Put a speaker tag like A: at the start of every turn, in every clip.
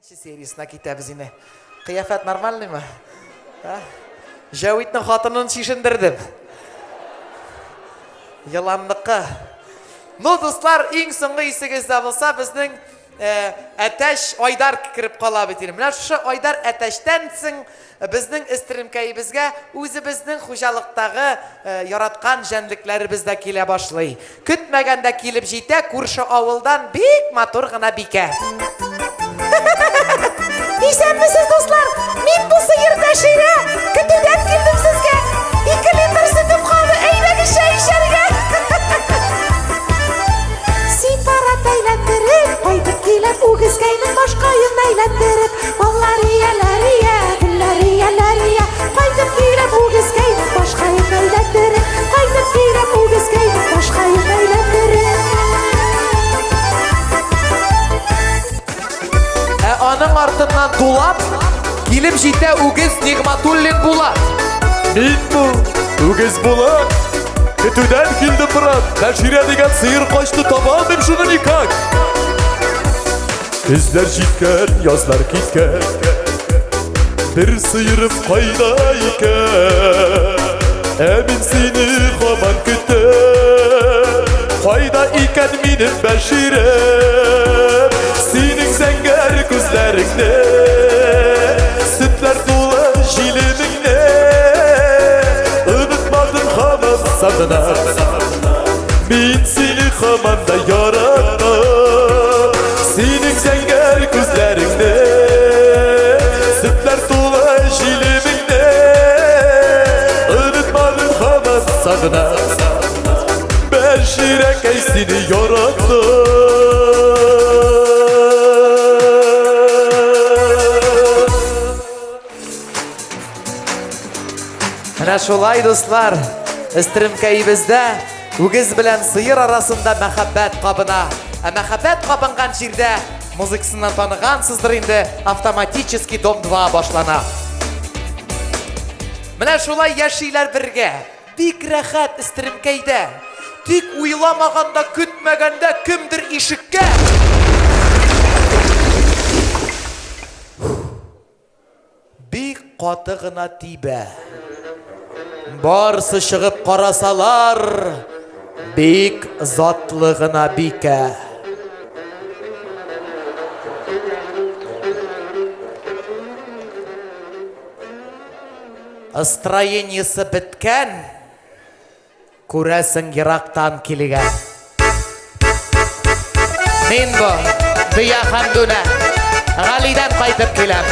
A: Икенче сериясенә китәбез инде. Кыяфәт нормальныймы? А? Җәвитнең хатынын чишендердем. Еланныкы. Ну, дуслар, иң соңгы исегездә булса, безнең э, әтәч Айдар кереп кала бит инде. Менә шушы Айдар әтәчтән соң безнең эстремкәебезгә үзебезнең хуҗалыктагы э, яраткан җәнлекләребез дә килә башлый. Көтмәгәндә килеп җитә күрше авылдан бик матур гына бикә.
B: Исәнмесез, дуслар! Мин бу сыер Бәширә! Көтүдән килдем сезгә! 2 литр сөтем калды, әйдәгез чәй эчәргә! Сепарат әйләндереп, кайтып киләм үгезкәйнең башкаен әйләндереп. Аллария, ләрия, гөлләрия, ләрия, кайтып киләм үгезкәйнең башкаен әйләндереп. Кайтып киләм үгезкәйнең башкаен әйләндереп.
A: Ә аның артыннан дулап килеп җитә үгез Нигматуллин Булат.
C: Мин бу, үгез Булат. Көтүдән килдем, брат. Бәширә дигән сыер качты, таба алмыйм шуны никак. Көзләр җиткән, язлар киткән. Бер сыерым кайда икән? Ә мин сине һаман көтәм. Кайда икән минем Бәширем? Синең зәңгәр күзләреңне, сөтләр тулы җиленеңне. Онытмадым һаман сагынам. Мин сине һаман да яратам. Синең зәңгәр күзләреңне, сөтләр тулы җилемеңне. Онытмадым һаман сагынам. Бәширәкәй сине яраттым.
A: Менә шулай, дуслар, Эстремкәебездә үгез белән сыер арасында мәхәббәт кабына. Ә мәхәббәт кабынган җирдә музыкасыннан таныгансыздыр инде, автоматически Дом 2 башлана. Менә шулай яшиләр бергә. Бик рәхәт Эстремкәйдә. Тик уйламаганда, көтмәгәндә кемдер ишеккә Бик каты гына тибә. Барсы чыгып карасалар, бик затлы гына бикә. Ыстроениесе беткән. Күрәсең, ерактан килгән. Мин бу, Дөя Хәмдүнә, Галидән кайтып киләм.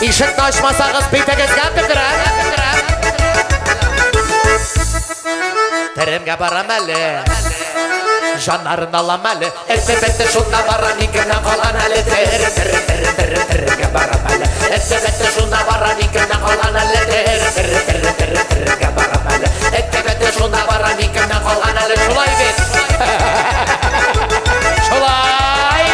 A: Ишекне ачмасагыз, битегезгә төкерәм. Теремгә барам әле. Җаннарын алам әле. Этте бетте шунда барам, икемнән калган әле. Терем, терем, терем, терем, теремгә барам әле. Этте бетте шунда барам, икемнән калган әле. Терем, терем, терем, терем, теремгә барам әле. Этте бетте шунда барам, икемнән калган әле. Шулай бит. Шулай.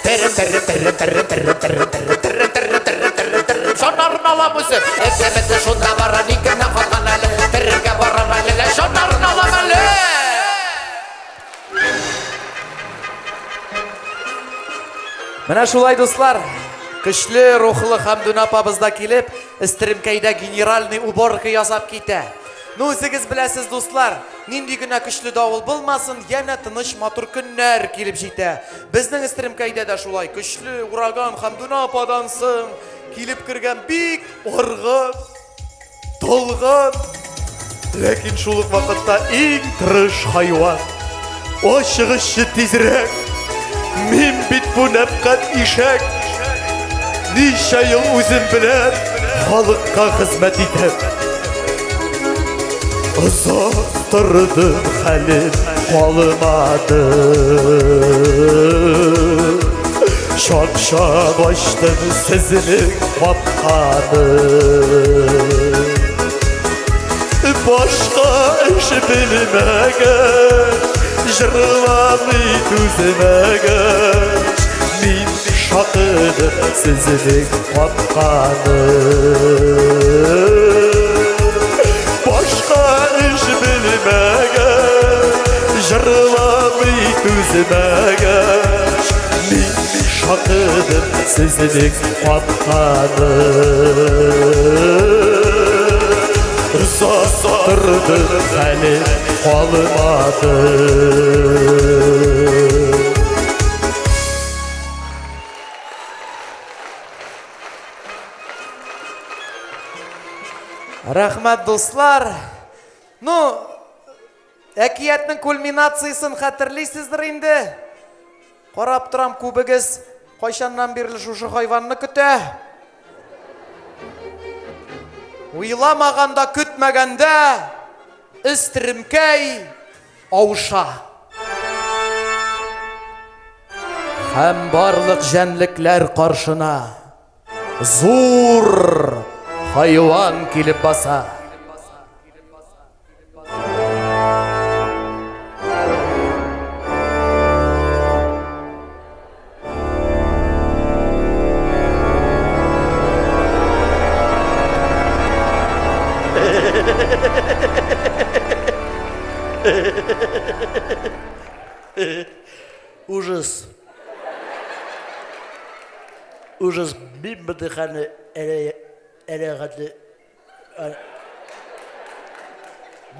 A: Терем, терем, терем, терем, терем, терем, терем, терем, терем, терем, терем, терем. Җаннарын алам үзем. Этте бетте шунда барам, икемнән калган әле. Теремгә барам әле. Җаннарын алам әле. Менә шулай, дуслар, көчле рухлы Хәмдүнә апабыз да килеп, Эстремкәйдә генеральный уборка ясап китә. Ну, үзегез беләсез, дуслар, нинди генә көчле давыл булмасын, янә тыныч матур көннәр килеп җитә. Безнең Эстремкәйдә дә шулай көчле ураган Хәмдүнә ападан соң килеп кергән бик арган, Талган, ләкин шул ук вакытта иң тырыш хайван. Ачыгызчы тизрәк. Мин бит бу нәфкать ишәк. Ничә ел үзем белән халыкка хезмәт итәм. Озак тордым, хәлем калмады. Чак-чак ачтым сезнең капканы. Башка эш белмәгән, җырламый түзмәгән, мин шакыдым сезнең капканы. Башка эш белмәгән, җырламый түзмәгән, мин
C: Шакыдым сезнең капканы. Озак тордым, хәлем калмады.
A: Рәхмәт, дуслар. Ну, әкиятнең кульминациясен хәтерлисездер инде. Карап торам, күбегез кайчаннан бирле шушы хайванны көтә. Уйламаганда, көтмәгәндә Эстеремкәй авыша. Һәм барлык җәнлекләр каршына зур хайван килеп баса.
D: Ужас. Ужас, мин мондый хәлне әле әле хәтле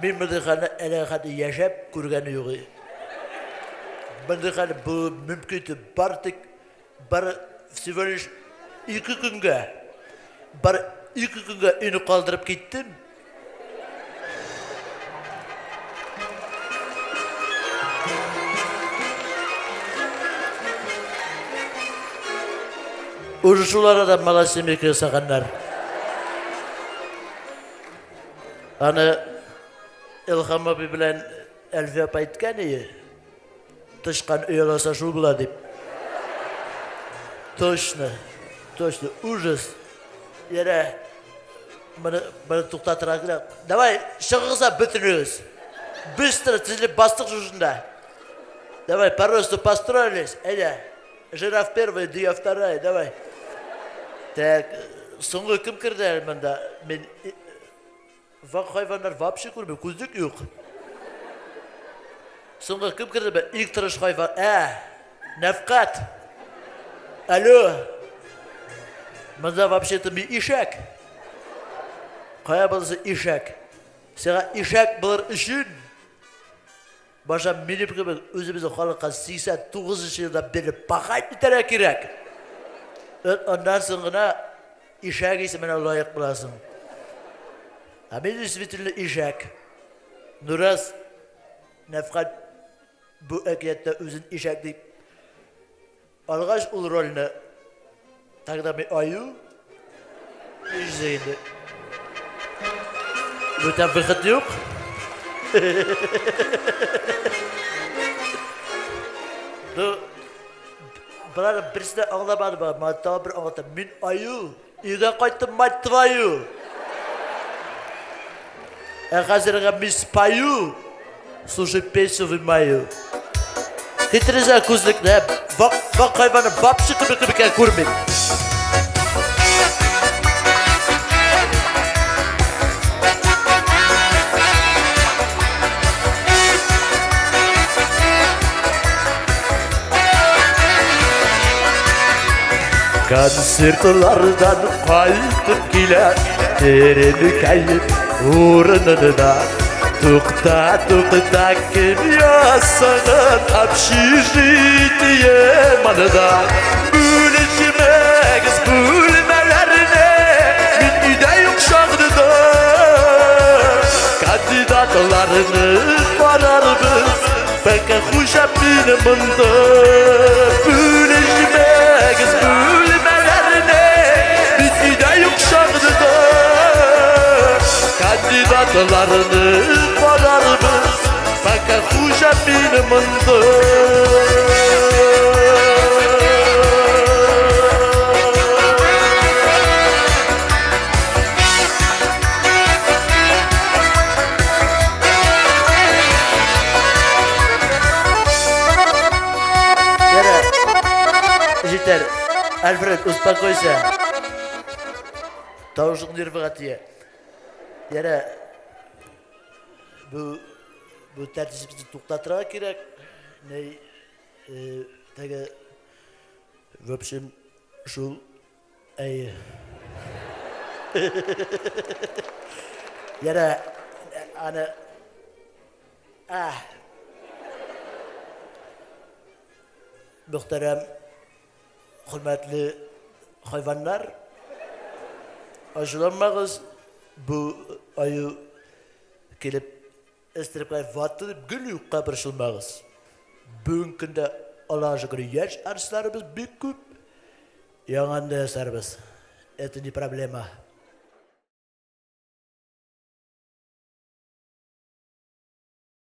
D: мин мондый хәлне әле хәтле яшәп күргәне юк. Мондый хәл бу мөмкин түгел. Бар тик бар всего лишь ике көнгә. Бар ике көнгә өйне калдырып киттем. Уже шул арада малосемейка ясаганнар. Аны Илһам абый белән Әлфия апа әйткән ие. Тычкан ояласа шул була дип. Точно, точно, ужас. Ярә, моны, моны туктатырга кирәк. Давай, чыгыгыз да бөтенегез. Быстро тезелеп бастык шушында. Давай, по росту построились. Әйдә. Жираф первый, дөя вторая, давай. Так, соңгы кем керде әле монда? Мин Вак хайваннар вообще күрми, күзлек юк. Соңгы кем керде бе? Иң тырыш хайван. Ә, Нәфкать. Алло. Монда вообще-то мин ишәк. Кая булса ишәк. Сиңа ишәк булыр өчен баша минем кебек үзебезнең халыкка 89 нчы елдан бирле пахать итәргә кирәк. Аннан соң гына Ишәк исеменә лаек буласың. Ә мин действительно ишәк. Нураз Нәфкать бу әкияттә үзен ишәк дип алгач ул рольне, тогда мин аю. Ишәк инде. Бүтән выход юк. Ну, Болар берсе дә аңламады ба, мана тагын бер аңлатам. Мин аю, өйгә кайттым, мать твою. Ә хәзергә мин спою, слушай песню вы мою. Хитрезә күзлекне, вак, вак хайваны вообще кебек кебек күрмим.
C: Концертлардан кайтып килә Теремкәеп урынында Тукта, тукта, кем ясаган общежитие монда Бүлешмәгез бүлмәләрне Мин өйдә юк чагында Кандидатларны карарбыз Пока хуҗа мин монда Бүлешмәгез бүлмәләрне Мин өйдә юк чагында Кандидатларны карарбыз Пока хуҗа мин монда
D: Җитәр. Альфред, успокойся. Тавышың нервыга тия. Ярә, бу бу тәртипсезлекне туктатырга кирәк. Ней, теге В общем, шул әйе. Ярә, аны а. Мөхтәрәм, хөрмәтле хайваннар, ачуланмагыз, бу аю килеп Өстерәп ватты дип гел юкка борчылмагыз. Бүгенге көндә Аллага шөкер, яшь артистларыбыз бик күп. Яңаны да ясарбыз. Это не проблема.